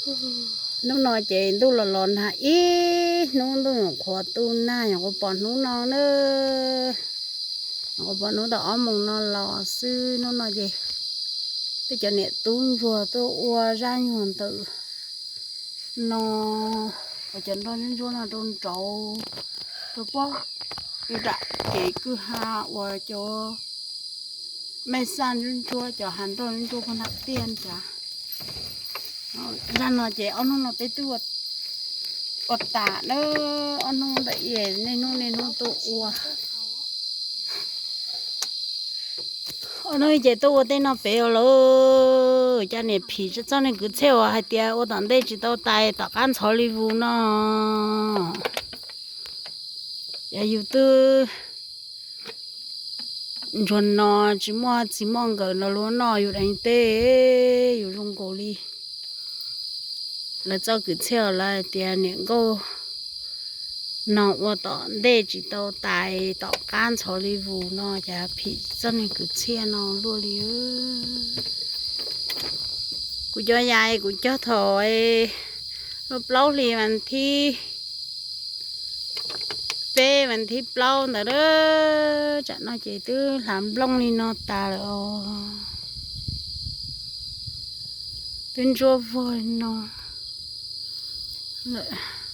Hnub no ces ntuj los los nag ib hnub, ntuj nyuam qhuav tu nag, nyuam qhuav pom hnub no na. Nyuam qhuav pom hnub tau ob moos no los xwb. Hnub no ces peb cov niam tub ntsuag tuaj ua zaj nyuag ntawm no, ua cov nroj ntsuab ntsuab no rau nraud, rau pob, rau nram kev kwj ha uas cov mej xaj ntsuab ntsuab, cov hav nroj ntsuab puag nram tiaj ntag. Zaj no ces ob hnub no peb twb ua tas na, ob hnub ntawm niaj hnub niaj hnub tuaj ua. Ob hnub ces tuaj ua tej no pem os lauj. Cas niam phim txoj niag kwv txhiaj uas hais tias ua tom ntej tsis tau tais tom qab ntxhov li vus no. Yog yus twb ntsuag no tsis muaj txiv muaj nkawm no luag noj yus deev teb, yus zoo nkaus li lawv txoj kwv txhiaj lawv hais tias niam nkauj no ua tom ntej tsis tau tais tom qab ntxhov li vus no, cas phim txoj niag kwv txhiaj no luaj li. Kuv cov yas kuv cog thaum lub plaub hlis vas thib peb vas thib plaub ntawd a, tsam no ces twb hlav nplooj li no tas lawm os. Twb ntsuab vog li no lawm.